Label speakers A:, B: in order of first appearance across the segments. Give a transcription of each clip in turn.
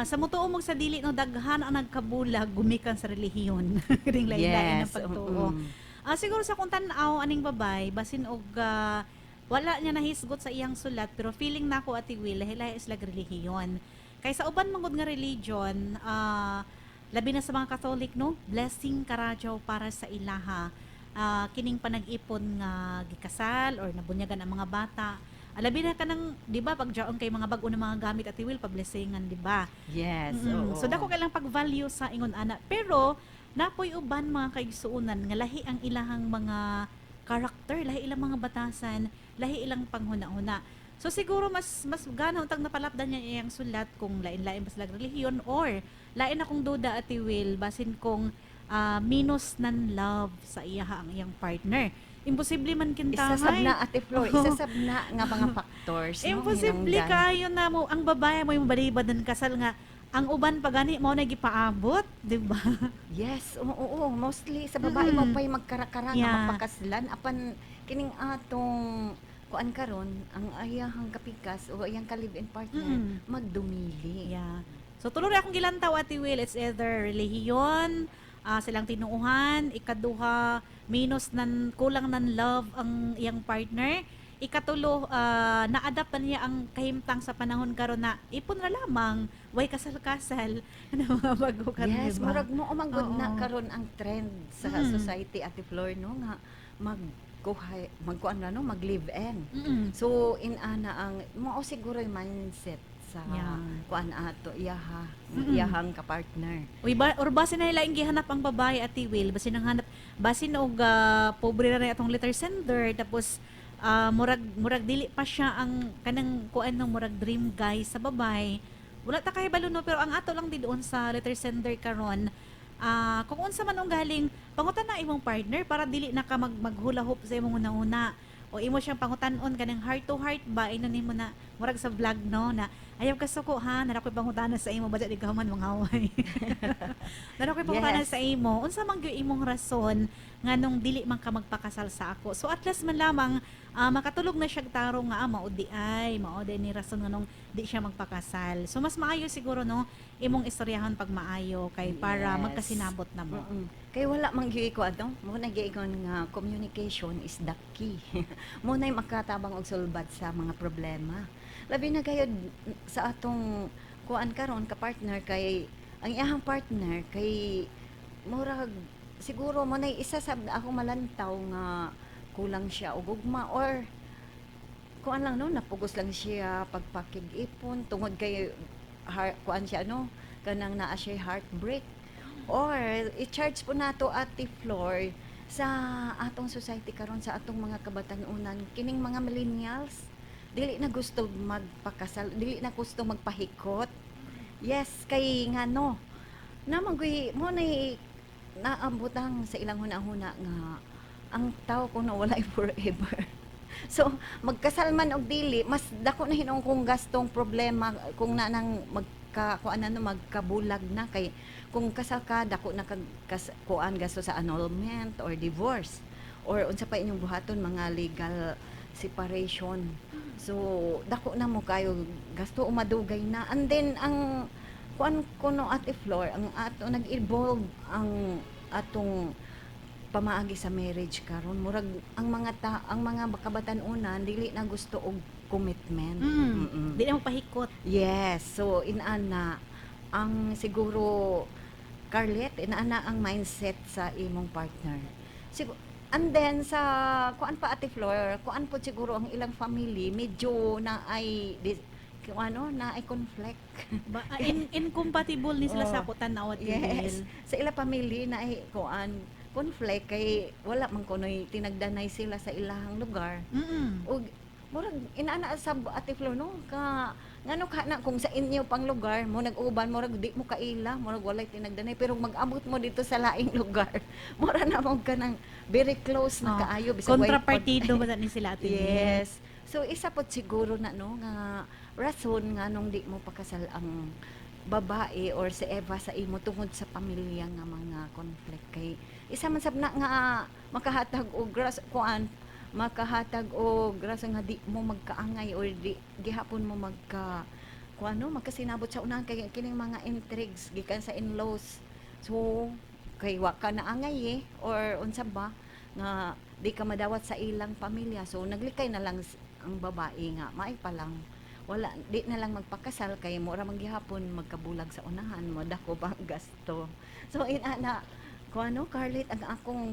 A: Sa mutuo mo sa dili, no, daghan ang nagkabulag gumikan sa relihiyon. Kining lain-lain ang pagtuo. Siguro sa kung tan-aw aning babay, basin og wala niya nahisgot sa iyang sulat, pero feeling nako, Ate Will, lahi-lahi sila relihiyon. Kay sa uban man gud nga religion, labi na sa mga Catholic, no, blessing karadyaw para sa ilaha. Kining panag-ipon nga gikasal or nabunyagan ang mga bata. Labi na kanang, di ba, pag jaon kay mga bag-o na mga gamit, Ate Will, pa-blessingan, di ba?
B: Yes. Oo.
A: So dako kay lang pag-value sa ingon ana. Pero napoy uban mga kaigsuonan nga lahi ang ilahang mga character, lahi ilang mga batasan, lahi ilang panghuna-huna. So siguro mas mas gana untang napalapdan niya iyang sulat kung lain-lain ba sila relihiyon or lain akong duda, Ate Will, basin kung minus nan love sa iyaha ang iyang partner. Imposible man
B: Isa
A: kintahay.
B: sab na, Ate Flor,
A: Oo.
B: isa sab na nga mga factors, no,
A: Imposible
B: hinungdan.
A: kayo na mo ang babae mo yung balibad ng kasal nga ang uban pa gani mao na gipaabot, di ba?
B: Yes, oo, mostly sa babae mo pa'y magkarakara nga magpakaslan apan kining atong kuan karon, ang ayahang kapikas o iyang ka-live-in partner magdumili.
A: Yeah. So tuloy akong gilantaw, Ate Will, it's either relihiyon, silang tinuuhan, ikaduha, minus nan kulang nan love ang iyang partner, ikatulo, na-adapt na niya ang kahimtang sa panahon karon na ipon ra lamang, way kasal-kasal na mga bago karon,
B: Yes,
A: di ba?
B: Murag mo umangod na karon ang trend sa society, Ate Flor, no, nga magkuhay magkuan na, no, mag live in. So inana ang mao siguro yung mindset sa kuan ato iyaha, iyahang kapartner.
A: Uy, ba, or basin na nila gihanap ang babae, Ate Will, basin ang hanap, basin og pobre na rin atong letter sender, tapos murag murag dili pa siya ang kanang kuan ng murag dream guy sa babae. Wala ta kahibalo, no, pero ang ato lang di doon sa letter sender karon, kung unsa man ang galing pangutan na imong partner para dili na ka maghula hoop sa imong una-una o imo siyang pangutanon kanang heart to heart ba, ino nimo na murag sa vlog, no, na ayaw ka suko ha, nara ko'y pangutana sa imo ba, di ka man mangaway, nara ko'y pangutana sa imo, unsa man gyud imong rason nganong dili man ka magpakasal sa ako. So at least man lamang makatulog na siya tarong nga mao di ay mao di ni rason nganong di siya magpakasal. So mas maayo siguro, no, imong istoryahon pag maayo kay para magkasinabot na mo.
B: Kay wala man gyud ko ato, mo na gyud nga communication is the key. Mo na makatabang og sulbad sa mga problema. Labi na gayud sa atong kuan karon ka partner, kay ang iyahang partner kay murag siguro mo na isa sa ako malantaw nga kulang siya og gugma or kuan lang, no, napugos lang siya pagpakig-ipon tungod kay kuan siya, no, kanang naa siya heartbreak. Or i-charge po nato, Ate Flor, sa atong society karon, sa atong mga kabatan-unan, kining mga millennials dili na gusto magpakasal, dili na gusto magpahikot. Yes, kay ngano naman guy mo na naambutang sa ilang huna-huna nga ang tao kuno walay forever. So magkasal man og dili, mas dako na hinuon kung gastong problema kung na nang magka kuan ano, magkabulag na, kay kung kasal ka, dako na kag kuan gasto sa annulment or divorce or unsa pa inyong buhaton, mga legal separation. So dako na mo kayo gasto, umadugay na. And then ang kuan kuno, Ate Flor, ang ato nag-evolve ang atong pamaagi sa marriage karon. Murag ang mga kabatan-unan dili na gusto og commitment.
A: Di na magpahikot.
B: Yes, so inana ang siguro, Carlet, inana ang mindset sa imong partner. And then sa kuan pa, Ate Flor, kuan po siguro ang ilang family medyo na ay kung ano na ay conflict.
A: Ba, incompatible ni sila sa
B: Oh.
A: kutan na.
B: Yes. Sa ila family na ay kuan conflict kay wala man kunoy tinagdanay sila sa ilahang lugar. Ug murag inana sa Ate Flo, no, ka ngano ka na kung sa inyo pang lugar mo nag-uban, murag di mo kaila, murag walay tinagdanay, pero mag-abot mo dito sa laing lugar, mura na mo ka ng very close na
A: Oh,
B: kaayo bisag way
A: Kontrapartido ba ni sila, Ate Will?
B: Yes. So isa pod siguro na, no, nga rason nga nung di mo pakasal ang babae or si Eva sa imo tungod sa pamilya nga mga conflict, kay isa man sab na nga makahatag og kuan, makahatag og rason nga di mo magkaangay or di gihapon mo magka Kung ano magkasinabot sa unahan kay kining mga intrigues gikan sa in-laws. So kay wa ka na angay eh, or unsa ba nga di ka madawat sa ilang pamilya, so naglikay na lang ang babae nga maay pa lang wala, di na lang magpakasal kay mo ra man gihapon magkabulag sa unahan mo, dako ba ang gasto. So inana ko ano, Carlit, ang akong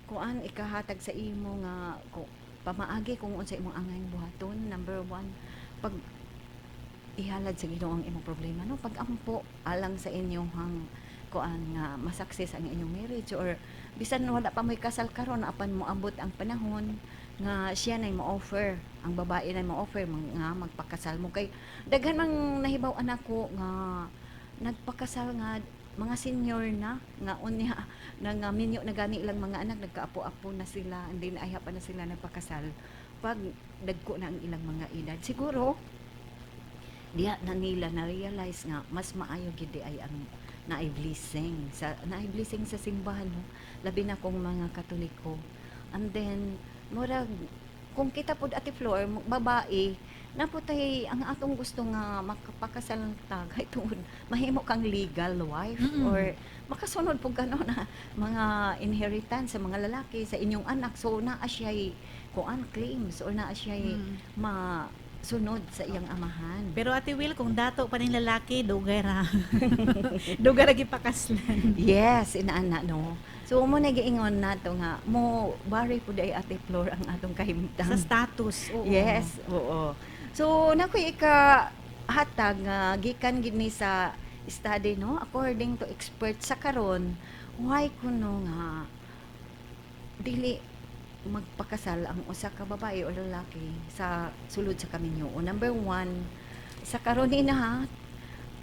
B: kuan ikahatag sa imo nga ko, pamaagi kung unsa imong angayng buhaton. Number one, pag ihalad sa Ginoo ang imong problema, no, pag-ampo alang sa inyong kuan nga masakses ang inyong marriage, or bisan wala pa mo'y kasal karon, apan moabot ang panahon nga siya nay mo-offer, ang babae nay mo-offer nga magpakasal mo, kay daghan mang nahibaw-an ako nga nagpakasal nga mga senior na nga unya na nga minyo na gani ilang mga anak, nagkaapo-apo na sila, hindi na ayha pa na sila nagpakasal pag dagko na ang ilang mga edad. Siguro diha na nila na realize nga mas maayo gid di ay ang naay blessing sa simbahan, no, labi na kung mga Katoliko. And then murag kung kita pod, Ate Flor, babae na po tay, ang atong gusto nga makapakasal ta kay tungod mahimo kang legal wife or makasunod pud ka, no, na mga inheritance sa mga lalaki sa inyong anak. So naa siya'y kuan claims or naa siya'y masunod sa iyang amahan.
A: Pero Ate Will, kung dato pa ning lalaki, dugay ra. Dugay ra gipakaslan.
B: Yes, inaana, no. So mo na giingon nato nga mo bari pud ay, Ate Flor, ang atong kahimtang.
A: Sa status, oo.
B: Yes, oo. So nakoy ika hatag nga gikan gid ni sa study, no, according to experts sa karon, why kuno nga dili magpakasal ang usa ka babae o lalaki sa sulod sa kaminyo. O number one, sa karon ni na ha,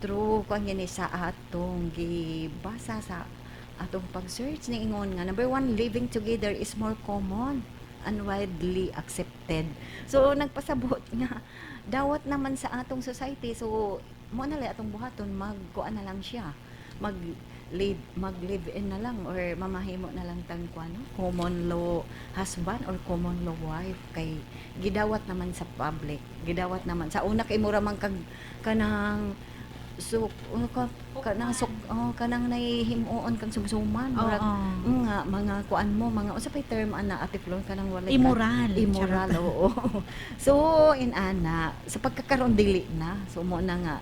B: true kung ni sa atong gibasa sa atong pag-search, niingon nga number one, living together is more common and widely accepted. So nagpasabot nga dawat naman sa atong society, so mo na lang atong buhaton, magkuan na lang siya, mag live in na lang or mamahimo na lang tang kuan, no? Common law husband or common law wife kay gidawat naman sa public, gidawat naman sa una kay mura man kag kanang so ano ka kanang sok, oh, kanang nahihimuon kang sumsuman, murag nga mga kuan mo, mga unsa pay term ana, Ate Flor, kanang walay
A: Immoral.
B: Immoral, oo. So inana sa pagkakaroon dili na, so mo na nga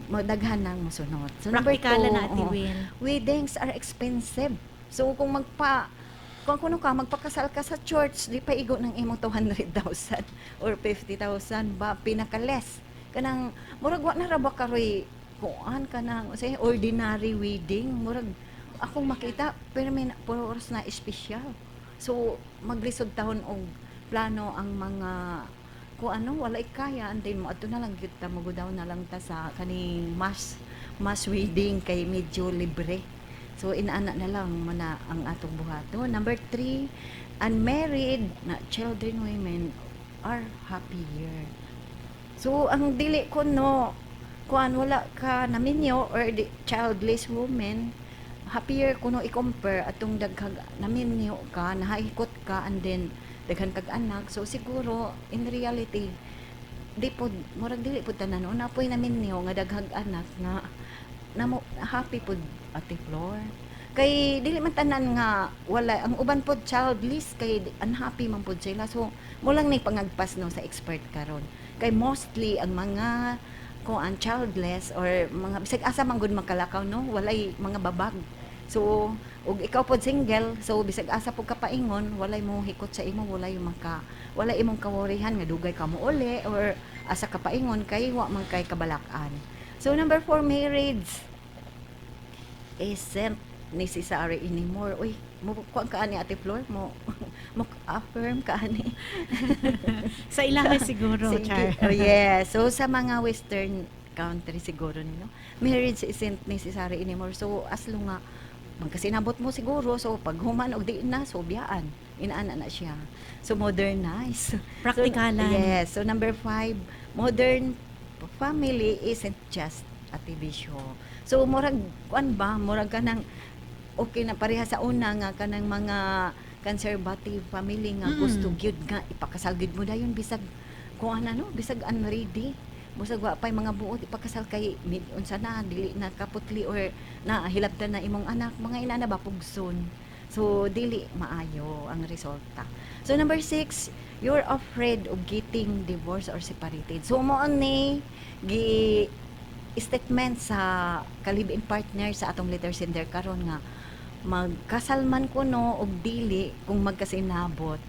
B: madaghan nang mosunod. So number
A: Praktikala
B: two,
A: na, Ate
B: oo,
A: Will.
B: Weddings are expensive. So kung kuno ka magpakasal ka sa church, di pa igo ng imong 200,000 or 50,000 ba pinaka-less. Kanang murag wa na ra ba karoy kuan kanang say ordinary wedding, murag akong makita pero may puro oras na espesyal. So maglisod tahon og plano ang mga kung ano walay kaya, and then mo adto na lang gyud ta, mugudaw na lang ta sa kaning mass wedding kay medyo libre. So inaana na lang mo na ang atong buhaton. Number three, unmarried na children women are happier. So ang dili ko, no, kuan wala ka naminyo or di, childless women happier kuno i-compare atong daghag naminyo ka, nahikot ka, and then daghan kag anak. So siguro in reality di pod murag dili pod tanan, no, napoy naminyo nga daghag anak nga namo happy pod, Ate Flor, kay dili man tanan nga wala. Ang uban pod childless kay unhappy man pod sila. So mo lang ni pangagpas, no, sa expert karon kay mostly ang mga kuan childless or mga bisag asa man gud makalakaw, no, walay mga babag. So ug ikaw pod single, so bisag asa pod ka paingon, walay mo hikot sa imo, walay maka walay imong kaworihan nga dugay ka mo uli or asa ka paingon kay wa man kay kabalak-an. So number four, marriage isn't necessary anymore. Uy, mo kuan ka ani, Ate Flor, mo affirm ka ani?
A: Sa ilaha siguro,
B: Sige.
A: Char.
B: Oh, yeah. So sa mga western country siguro nino, marriage isn't necessary anymore. So as long nga magkasinabot mo siguro, so pag human og di na, so biyaan. Inaana na siya. So modernize.
A: Praktikalan.
B: So, yes. So number five, modern family isn't just a TV show. So murag kuan ba, murag kanang okay na pareha sa una nga kanang mga conservative family nga gusto gyud nga ipakasal gyud mo dayon bisag kuan ano, bisag unready. Busag wa pay mga buot ipakasal kay mid unsa na, dili na kaputli or na hilabtan na imong anak, mga inana ba, pugson. So dili maayo ang resulta. So number 6, you're afraid of getting divorced or separated. So mo ni gi statement sa ka-live-in partner sa atong letter sender karon nga magkasal man kuno og dili, kung magkasinabot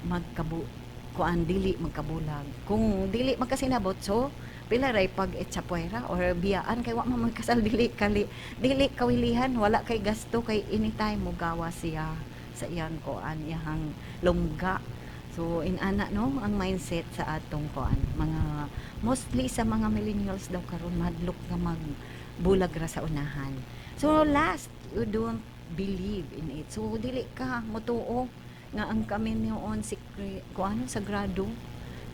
B: magkabu kuan, dili magkabulag. Kung dili magkasinabot, so pila ray pag etsapuera or biyaan kay wa man magkasal, dili kali dili kawilihan, wala kay gasto kay anytime mo gawa siya sa iyang kuan, iyang lungga. So inana no ang mindset sa atong kuan, mga mostly sa mga millennials daw karon, mahadlok nga magbulag ra sa unahan. So last, you don't believe in it. So dili ka motuo nga ang kaminyoon sikre kuano, sagrado,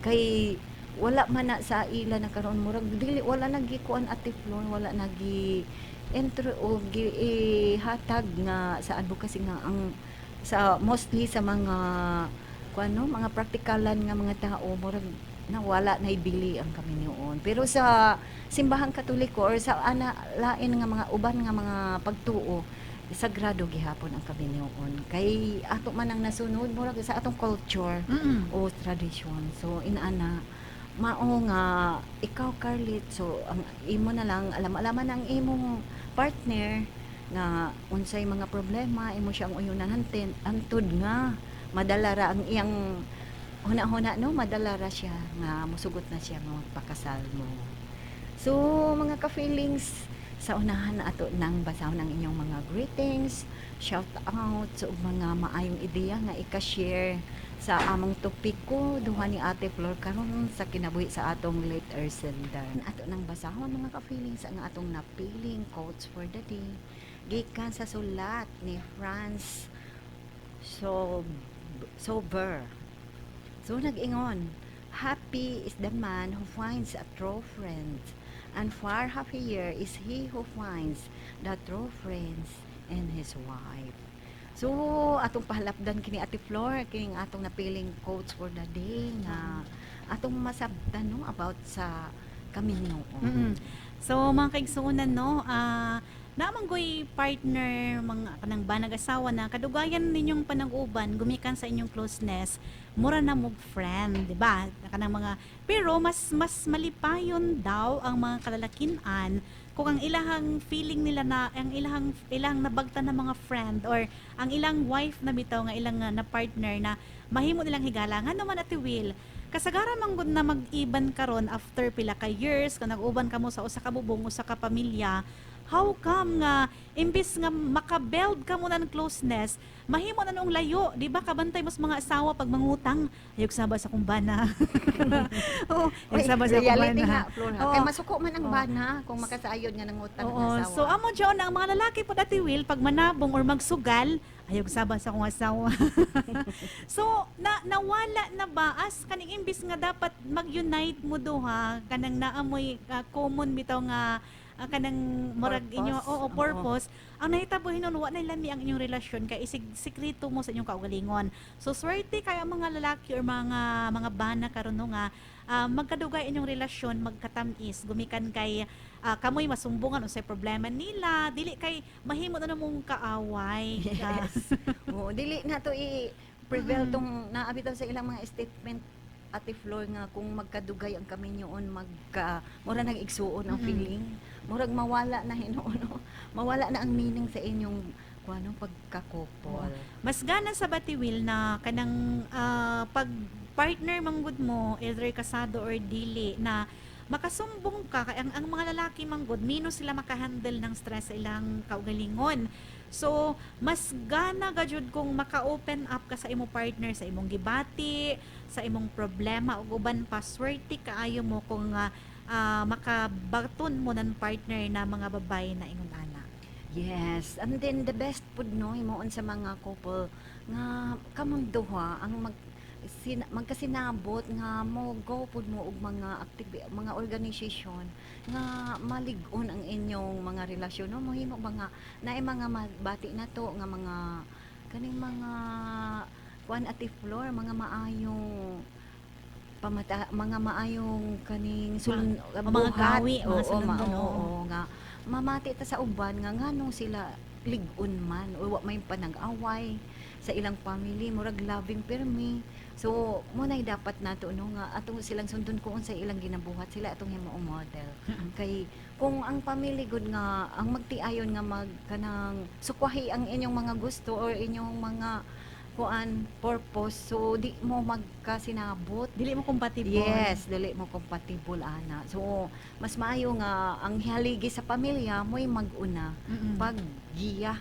B: kay wala man na sa ila na karon, murag dili, wala nagi kuan, Ate Flor, wala nagi entro o gi hatag nga sa advocacy nga ang sa mostly sa mga kuan no, mga praktikalan nga mga tao, murag nawala na ibili ang kaminyoon. Pero sa Simbahang Katoliko or sa ana lain nga mga uban nga mga pagtuo, sagrado gihapon ang kaminyoon kay ato man ang nasunod, murag sa atong culture o tradition. So inana mao nga ikaw, Carlit, so ang imo na lang alam-alaman ang imong partner nga unsay mga problema, imo siyang uyunan hantin antud nga madala ra ang iyang huna-huna no, madala ra siya nga musugot na siya nga magpakasal mo. So mga ka-feelings, sa unahan na ato nang basahon ang inyong mga greetings, shout out ug mga maayong ideya nga ika-share sa among topiko duha ni Ate Flor karon sa kinabuhi sa atong letter sender. Ato nang basahon, mga ka-feelings, ang atong napiling quotes for the day gikan sa sulat ni Franz Sober. So nag-ingon, "Happy is the man who finds a true friend, and far happier is he who finds the true friends in his wife." So, atong pahalapdan kini, Ate Flor, kining atong napiling quotes for the day nga atong masabtan no about sa kaminyoon.
A: So mga kaigsuonan no, naa man goy partner, mga kanang banag asawa na kadugayan ninyong panag-uban gumikan sa inyong closeness, mura na mog friend, di ba? Kanang mga, pero mas mas malipayon daw ang mga kalalakinan kung ang ilahang feeling nila na ang ilahang ilang nabagtan ng mga friend or ang ilang wife na bitaw nga ilang na partner na mahimo nilang higala. Ngano man, Ate Will, kasagaran man gud na mag-iban karon after pila ka years kung nag-uban kamo sa usa ka bubong, usa ka pamilya, how come nga imbis nga maka-build ka mo ng closeness, mahimo na noong layo, di ba? Kabantay mas mga asawa pag mangutang, "Ayog saba sa kong bana." Oo,
B: Uy,
A: ayog saba sa akong
B: reality
A: bana.
B: na, Flor, ha? Kay masuko man ang bana kung makasayod nga nangutang ang asawa.
A: So amo diyon ang mga lalaki po, Ate Will, pag manabong or magsugal, "Ayog saba sa akong asawa." So na nawala na ba as kaning imbis nga dapat mag-unite mo duha kanang naamoy common bitaw nga kanang murag
B: Purpose.
A: Inyo, oo, purpose. Ang nahitabo hinon, wa na lami ang inyong relasyon kay isig sikreto mo sa inyong kaugalingon. So swerte kay ang mga lalaki or mga bana karon no nga magkadugay inyong relasyon, magkatamis gumikan kay kamoy masumbungan unsay problema nila, dili kay mahimo na namong kaaway.
B: Yes. Oo, dili na to i-prevail tong naa bitaw sa ilang mga statement, Ate Flor, nga kung magkadugay ang kaminyoon, magka mura nag igsuon ang feeling, murag mawala na hinuon no? Mawala na ang meaning sa inyong kuano, pagka-couple.
A: Mas gana sa batiwil na kanang pag partner manggud mo, either kasado or dili, na makasumbong ka kay ang mga lalaki manggod minus sila makahandle ng stress sa ilang kaugalingon. So mas gana gajud kung maka-open up ka sa imong partner sa imong gibati, sa imong problema ug uban pa. Swerte kaayo mo kung makabaton mo ng partner na mga babae na ingon ana.
B: Yes, and then the best pud no himuon sa mga couple nga kamong duha ang magkasinabot nga mo go pud mo og mga mga organization nga malig-on ang inyong mga relasyon no, mohimo mga naay mga bati na to nga mga kaning mga kuan, Ate Flor, mga maayong Pamata mga maayong kaning sulun
A: mga
B: buhat.
A: Gawi, mga
B: Oo,
A: sulundon, oo.
B: Oo, nga mamati ta sa uban nga nganong sila lig-on man o wa may panag-away sa ilang family, murag loving pirmi. So mo nay dapat nato, no, nga atong silang sundon kung unsay ilang ginabuhat, sila atong himuong model. Kay kung ang family gud nga ang magtiayon nga mag kanang sukwahi ang inyong mga gusto or inyong mga kuan purpose, so di mo magkasinabot.
A: Dili mo compatible.
B: Yes, dili mo compatible ana. So mas maayo nga ang haligi sa pamilya mo'y mag-una paggiya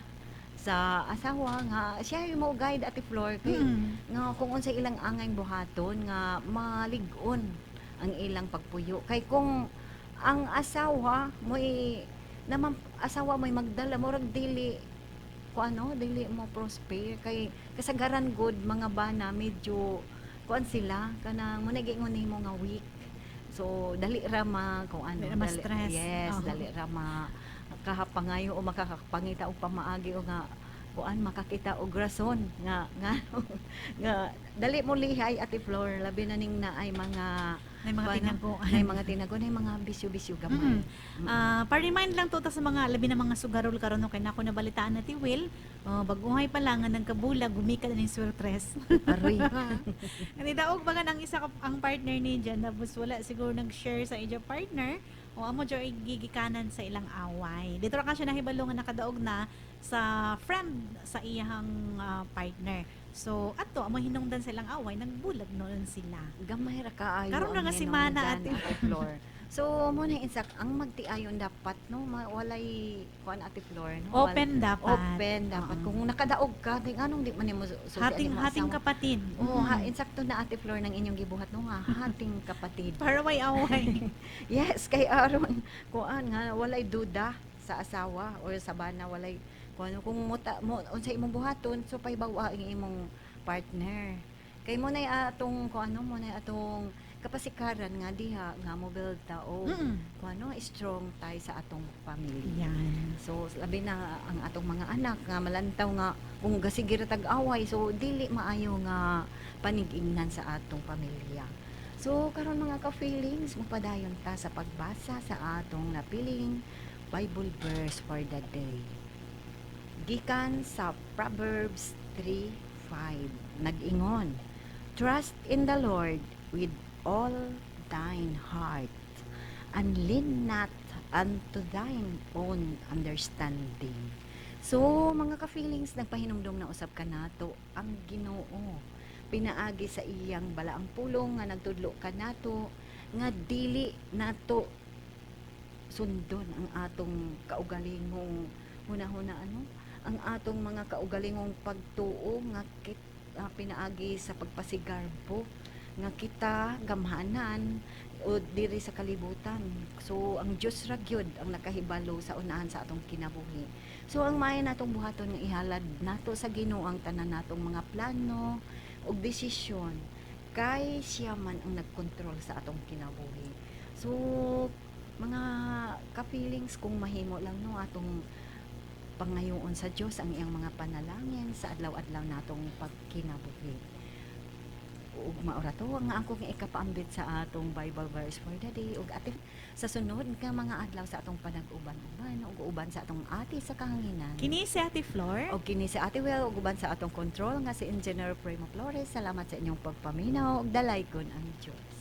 B: sa asawa nga siya yung mo guide, Ate Flor, kay nga kung unsay ilang angay buhaton nga malig-on ang ilang pagpuyo. Kay kung ang asawa mo'y naman asawa mo'y magdala, murag dili ko ano, dili mo prosper, kay kasagaran good mga bana medyo kuan sila, kanang mo nagingon nimo nga weak, so dali ra ma kung ano.
A: Dali ra ma-stress.
B: Yes, dali ra ma kahapangayo o makakapangita og pamaagi o nga kuan makakita og rason nga nga nga dali mo lihay, Ate Flor, labi na ning naay mga
A: May mga
B: kuan,
A: tinaguan.
B: Naay mga tinago, naay mga bisyo-bisyo gamay.
A: Ah, pa-remind lang to ta sa mga labi na mga sugarol karon, no, kay nako nabalitaan na ti Will, oh, baguhay pa lang nga nagkabulag gumika na ning swertres.
B: Aroy.
A: Ani daog baga ang isa ka, ang partner ni dyan, tapos wala siguro nag-share sa iyang partner o amo jud gigikanan sa ilang away. Dito ra ka siya nahibalo nga nakadaog na sa friend sa iyang partner. So ato amo hinungdan sa ilang away, nagbulag noon sila.
B: Gamay ra kaayo
A: Karon ra
B: ang
A: nga semana,
B: hinungdan,
A: Ate.
B: Ate Flor. So mo na insak ang magtiayon dapat, no, walay kuan, Ate Flor, no.
A: Open dapat.
B: Open dapat.
A: Oo.
B: Kung nakadaog ka, di nganong di man nimo sulti
A: Hating
B: ani mo
A: hating
B: asawa?
A: Kapatid.
B: Oo, ha, insakto na, Ate Flor, ng inyong gibuhat, no, nga hating kapatid.
A: Para way away.
B: Yes, kay aron kuan nga walay duda sa asawa or sa bana, walay kuan kung muta mo unsa imong buhaton, so pahibaw ang imong partner. Kay mo nay atong kuan, ano mo nay atong kapasikaran nga diha nga mo build ta o kuan, ano, strong tayo sa atong pamilya.
A: Yan.
B: So labi na ang atong mga anak nga malantaw nga kung gasige ra tag away, so dili maayo nga panig-ingnan sa atong pamilya. So karon, mga ka-feelings, mupadayon ta sa pagbasa sa atong napiling Bible verse for the day. Gikan sa Proverbs 3:5, nag-ingon, "Trust in the Lord with all thine heart and lean not unto thine own understanding." So, mga ka-feelings, nagpahinumdom na usab kanato ang Ginoo pinaagi sa iyang balaang pulong nga nagtudlo kanato nga dili nato sundon ang atong kaugalingong hunahuna, ano, ang atong mga kaugalingong pagtuo nga pinaagi sa pagpasigarbo nga kita gamhanan o diri sa kalibutan. So ang Dios ra gyud ang nakahibalo sa unahan sa atong kinabuhi. So ang maayo natong buhaton nga ihalad nato sa Ginoo ang tanan natong mga plano ug desisyon kay siya man ang nagkontrol sa atong kinabuhi. So mga ka-feelings, kung mahimo lang, no, atong pangayoon sa Dios ang iyang mga panalangin sa adlaw-adlaw natong pagkinabuhi. Ug maura to ang akong ikapaambit sa atong Bible verse for the day. Ug ate, sa sunod nga mga adlaw sa atong panag-uban-uban ug uban sa atong ate sa kahanginan.
A: Kini si Ate Flor.
B: Og kini si Ate Well ug uban sa atong control nga si Engineer Primo Flores. Salamat sa inyong pagpaminaw ug dalaygon ang Dios.